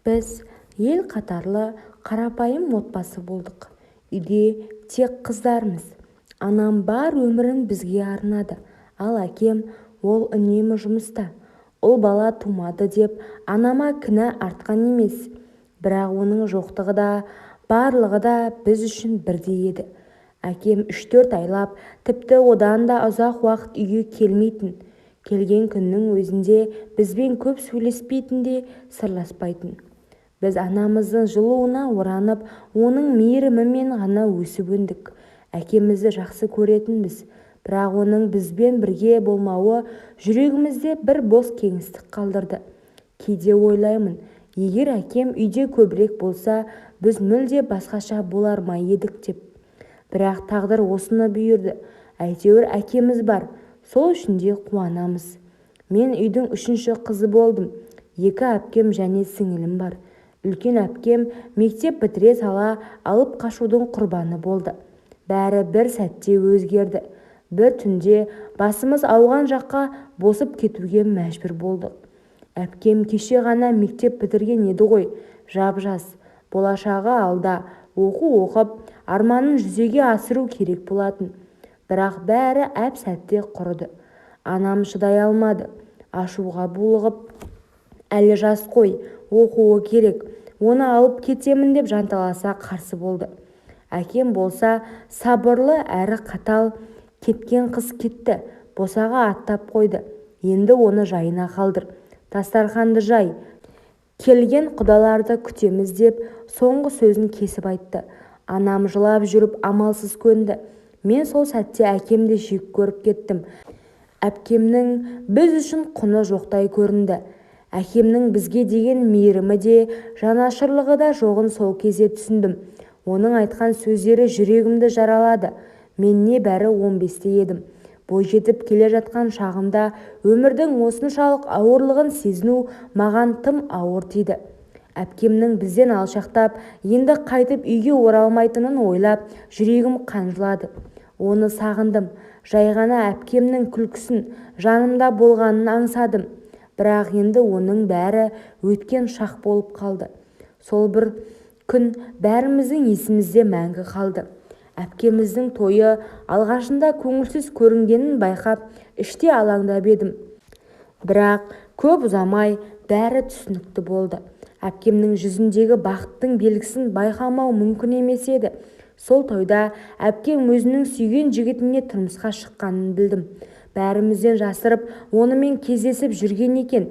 Біз ел қатарлы қарапайым отбасы болдық. Үйде тек қыздармыз. Анам бар өмірін бізге арнады. Ал әкем, ол үнемі жұмыста. Ұл бала тумады деп анама кінә артқан емес. Бірақ оның жоқтығы да, барлығы да біз үшін бірдей еді. Әкем 3-4 айлап, тіпті одан да ұзақ уақыт үйге келмейтін. Келген күннің өзінде бізбен көп сөйлеспейтін де, сырласпайтын. Біз анамыздың жылуына оранып, оның мейірімімен ғана өсіп өндік. Әкемізді жақсы көретінбіз, бірақ оның бізбен бірге болмауы жүрегімізде бір бос кеңістік қалдырды. Кейде ойлаймын, егер әкем үйде көбірек болса, біз мүлде басқаша болар ма едік деп. Бірақ тағдыр осыны бұйырды. Әйтеуір әкеміз бар, сол үшін де қуанамыз. Мен үйдің үшінші қызы болдым. Екі әпкем және сіңілім бар. Үлкен әпкем мектеп бітіре сала алып қашудың құрбаны болды. Бәрі бір сәтте өзгерді. Бір түнде басымыз ауған жаққа босып кетуге мәжбүр болдық. Әпкем кеше ғана мектеп бітірген еді ғой, жап-жас, болашағы алда, оқу оқып, арманын жүзеге асыру керек болатын. Бірақ бәрі әп-сәтте құрыды. Анам шыдай алмады, ашуға булығып, әлі жас қой, оқуы керек, оны алып кетемін деп жанталаса қарсы болды. Әкем болса, сабырлы әрі қатал, кеткен қыз кетті, босаға аттап қойды, енді оны жайына қалдыр, дастарханды жай, келген құдаларды күтеміз деп соңғы сөзін кесіп айтты. Анам жылап жүріп амалсыз көнді. Мен сол сәтте әкемді жек көріп кеттім. Әпкемнің біз үшін құны жоқтай көрінді. Әкемнің бізге деген мейірімі де, жанашырлығы да жоғын сол кезде түсіндім. Оның айтқан сөздері жүрегімді жаралады. Мен небәрі 15-те едім. Бойжетіп келе жатқан шағымда өмірдің осыншалық ауырлығын сезіну маған тым ауыр тиді. Әпкемнің бізден алшақтап, енді қайтып үйге оралмайтынын ойлап, жүрегім қан жылады. Оны сағындым. Жай ғана әпкемнің күлкісін, жанымда болғанын аңсадым. Бірақ енді оның бәрі өткен шақ болып қалды. Сол бір күн бәріміздің есімізде мәңгі қалды. Әпкеміздің тойы алғашында көңілсіз көрінгенін байқап, іште алаңдап едім. Бірақ көп ұзамай бәрі түсінікті болды. Әпкемнің жүзіндегі бақыттың белгісін байқамау мүмкін емес еді. Сол тойда әпкем өзінің сүйген жігітіне тұрмысқа шыққанын білдім. Бәрімізден жасырып, онымен кездесіп жүрген екен.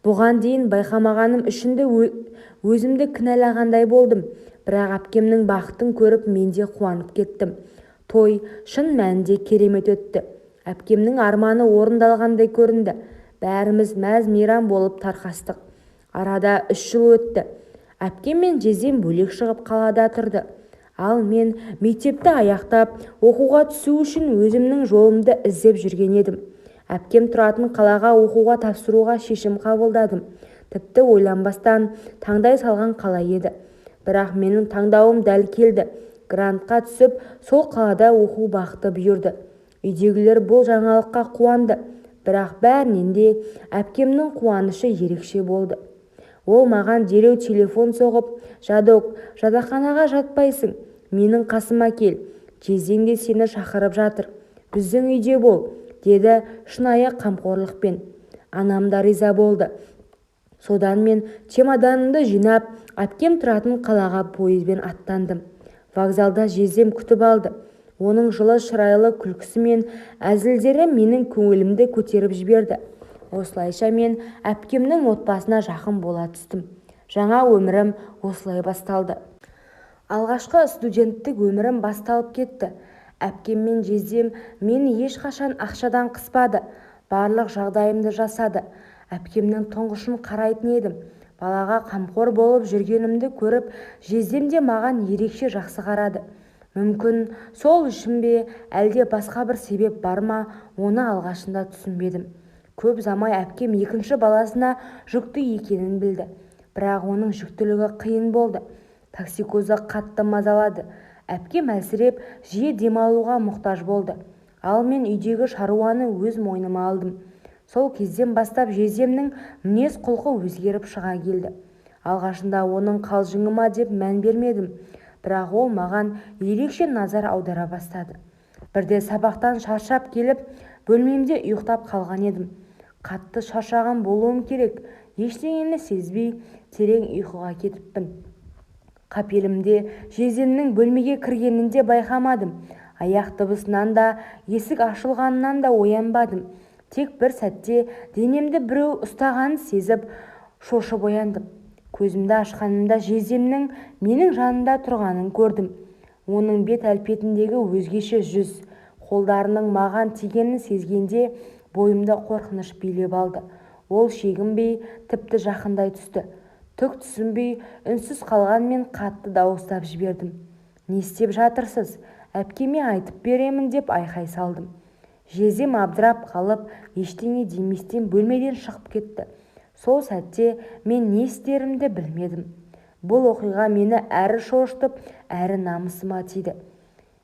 Бұған дейін байқамағаным үшін де өзімді кінәлағандай болдым. Бірақ әпкемнің бақытын көріп мен де қуанып кеттім. Той шын мәнінде керемет өтті. Әпкемнің арманы орындалғандай көрінді. Бәріміз мәз-мейрам болып тарқастық. Арада 3 жыл өтті. Әпкем мен жездем бөлек шығып қалада тұрды. Ал мен мектепті аяқтап, оқуға түсу үшін өзімнің жолымды іздеп жүрген едім. Әпкем тұратын қалаға оқуға тапсыруға шешім қабылдадым. Тіпті ойланбастан таңдай салған қала еді. Бірақ менің таңдауым дәл келді. Грантқа түсіп, сол қалада оқу бақыты бұйырды. Үйдегілер бұл жаңалыққа қуанды. Бірақ бәрінен де әпкемнің қуанышы ерекше болды. Ол маған дереу телефон соғып, «Жадок, жатақханаға жатпайсың, менің қасыма кел, жездең де сені шақырып жатыр, біздің үйде бол», деді шынайы қамқорлықпен. Анам да риза болды. Содан мен чемоданымды жинап, әпкем тұратын қалаға пойызбен аттандым. Вокзалда жездем күтіп алды. Оның жылы шырайлы күлкісі мен әзілдері менің көңілімді көтеріп жіберді. Осылайша мен әпкемнің отбасына жақын бола түстім. Жаңа өмірім осылай басталды. Алғашқы студенттік өмірім басталып кетті. Әпкем мен жездем мені ешқашан ақшадан қыспады. Барлық жағдайымды жасады. Әпкемнің тұңғышын қарайтын едім. Балаға қамқор болып жүргенімді көріп, жездем де маған ерекше жақсы қарады. Мүмкін сол үшін бе, әлде басқа бір себеп бар ма, оны алғашында түсінбедім. Көп ұзамай әпкем екінші баласына жүкті екенін білді. Бірақ оның жүктілігі қиын болды. Токсикозы қатты мазалады. Әпкем әлсіреп, жиі демалуға мұқтаж болды. Ал мен үйдегі шаруаны өз мойныма алдым. Сол кезден бастап жездемнің мінез-құлқы өзгеріп шыға келді. Алғашында оның қалжыңы ма деп мән бермедім, бірақ ол маған ерекше назар аудара бастады. Бірде сабақтан шаршап келіп, бөлмемде ұйықтап қалған едім. Қатты шаршаған болуым керек, ештеңені сезбей, терең ұйқыға кетіппін. Қапелімде жездемнің бөлмеге кіргенін де байқамадым. Аяқ дыбысынан да, есік ашылғанынан да оянбадым. Тек бір сәтте денемді біреу ұстағанын сезіп, шошып ояндым. Көзімді ашқанымда жездемнің менің жанымда тұрғанын көрдім. Оның бет әлпетіндегі өзгеше жүз, қолдарының маған тигенін сезгенде бойымды қорқыныш билеп алды. Ол шегінбей, тіпті жақындай түсті. Түк түсінбей, үнсіз қалған мен қатты дауыстап жібердім. Не істеп жатырсыз? Әпкеме айтып беремін деп айқай салдым. Жездем абдырап қалып, ештеңе деместен бөлмеден шығып кетті. Сол сәтте мен не істерімді білмедім. Бұл оқиға мені әрі шошытып, әрі намысыма тиді.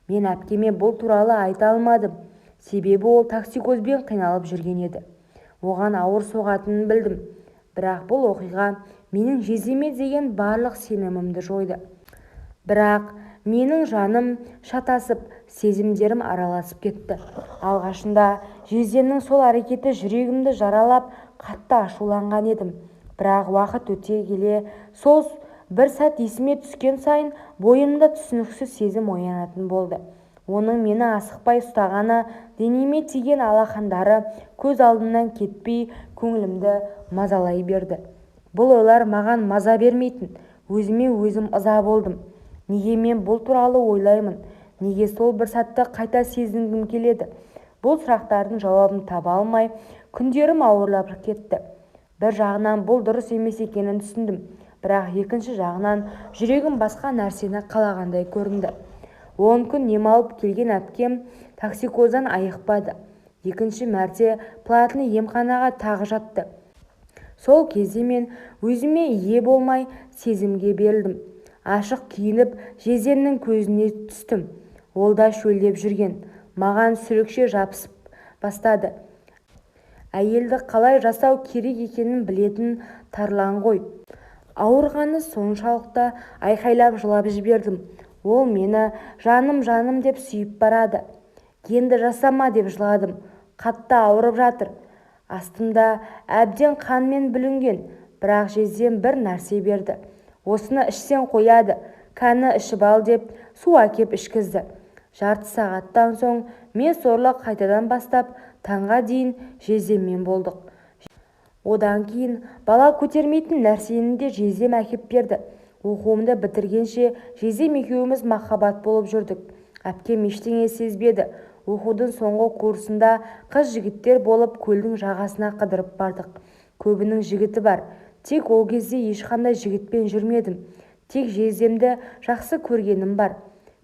Мен әпкеме бұл туралы айта алмадым. Себебі ол токсикозбен қиналып жүрген еді. Оған ауыр соғатынын білдім. Бірақ бұл оқиға менің жездеме деген барлық сенімімді жойды. Бірақ менің жаным шатасып, сезімдерім араласып кетті. Алғашында жездемнің сол әрекеті жүрегімді жаралап, қатты ашуланған едім. Бірақ уақыт өте келе сол бір сәт есіме түскен сайын бойымда түсініксіз сезім оянатын болды. Оның мені асықпай ұстағаны, денеме тиген алақандары көз алдымнан кетпей, көңілімді мазалай берді. Бұл ойлар маған маза бермейтін, өзіме өзім ыза болдым. Неге мен бұл туралы ойлаймын? Неге сол бір сәтті қайта сезінгім келеді? Бұл сұрақтардың жауабын таба алмай, күндерім ауырлап кетті. Бір жағынан бұл дұрыс емес екенін түсіндім, бірақ екінші жағынан жүрегім басқа нәрсені қалағандай көрінді. 10 күн демалып келген әпкем токсикоздан айықпады. Екінші мәрте платный емханаға тағы жатты. Сол кезде мен өзіме ие болмай сезімге берілдім. Ашық киініп, жездемнің көзіне түстім. Ол да шөлдеп жүрген. Маған сүлікше жабысып бастады. Әйелді қалай жасау керек екенін білетін тарлан ғой. Ауырғаны соншалықты айқайлап жылап жібердім. Ол мені жаным жаным деп сүйіп барады. Енді жасама деп жыладым. Қатты ауырып жатыр. Астымда әбден қанмен бүлінген, бірақ жездем бір нәрсе берді. Осыны ішсең қояды, кәні ішіп ал деп су әкеп ішкізді. Жарты сағаттан соң мен сорлы қайтадан бастап, таңға дейін жездеммен болдық. Одан кейін бала көтермейтін нәрсені де жездем әкеп берді. Оқуымды бітіргенше жездем екеуміз махаббат болып жүрдік. Әпкем ештеңе сезбеді. Оқудың соңғы курсында қыз жігіттер болып көлдің жағасына қыдырып бардық. Көбінің жігіті бар. Тек ол кезде ешқандай жігітпен жүрмедім. Тек жездемді жақсы көргенім бар.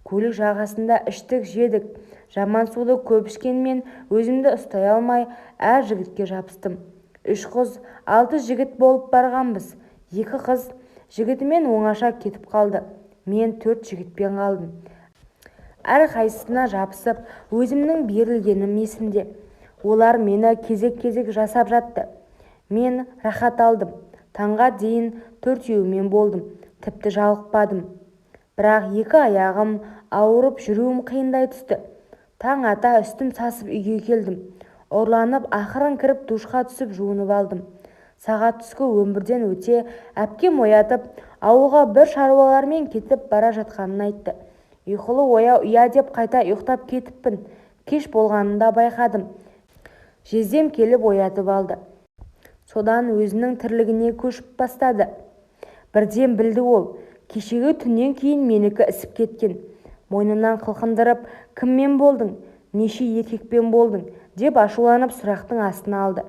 Көлік жағасында іштік, жедік. Жаман суды көп ішкенмен өзімді ұстай алмай әр жігітке жабыстым. 3 қыз, 6 жігіт болып барғанбыз. 2 қыз жігітімен оңаша кетіп қалды. Мен 4 жігітпен қалдым. Әр қайсысына жабысып, өзімнің берілгенім есімде. Олар мені кезек-кезек жасап жатты. Мен рахат алдым. Таңға дейін 4-еуімен болдым. Тіпті жалықпадым. Бірақ 2 аяғым ауырып жүруім қиындай түсті. Таң ата үстім сасып үйге келдім. Ұрланып ақырын кіріп душқа түсіп жуынып алдым. Сағат түскі 11-ден өте әпкем оятып, ауылға бір шаруалармен кетіп бара жатқанын айтты. Ұйқылы ояу ұя деп қайта ұйықтап кетіппін. Кеш болғанында байқадым. Жездем келіп оятып алды. Содан өзінің тірлігіне көшіп бастады. Бірден білді ол, кешегі түннен кейін менікі ісіп кеткен. Мойнынан қылқындырып, кіммен болдың, неше еркекпен болдың, деп ашуланып сұрақтың астына алды.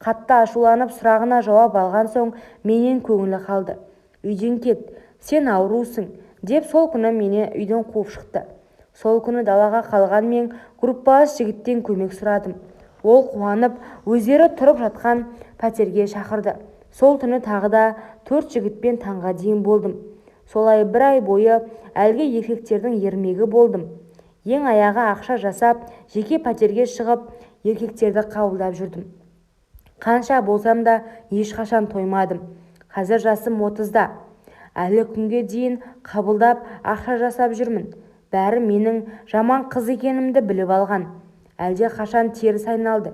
Қатты ашуланып сұрағына жауап алған соң менен көңілі қалды. Үйден кет, сен аурусың, деп сол күні мені үйден қуып шықты. Сол күні далаға қалған мен группалас жігіттен көмек сұрадым. Ол қуанып, өздері тұрып жатқан пәтерге шақырды. Сол түні тағы да 4 жігітпен таңға дейін болдым. Солай бір ай бойы әлгі еркектердің ермегі болдым. Ең аяғы ақша жасап, жеке пәтерге шығып, еркектерді қабылдап жүрдім. Қанша болсам да ешқашан тоймадым. Қазір жасым 30-да. Әлі күнге дейін қабылдап, ақша жасап жүрмін. Бәрі менің жаман қыз екенімді біліп алған. Әлде қашан теріс айналды.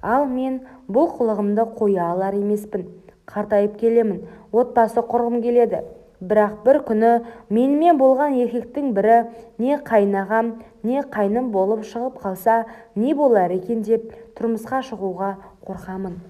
Ал мен бұл қылығымды қоя алар емеспін. Қартайып келемін, отбасы құрғым келеді. Бірақ бір күні менімен болған еркектің бірі не қайынағам, не қайным болып шығып қалса не болар екен деп тұрмысқа шығуға қорқамын.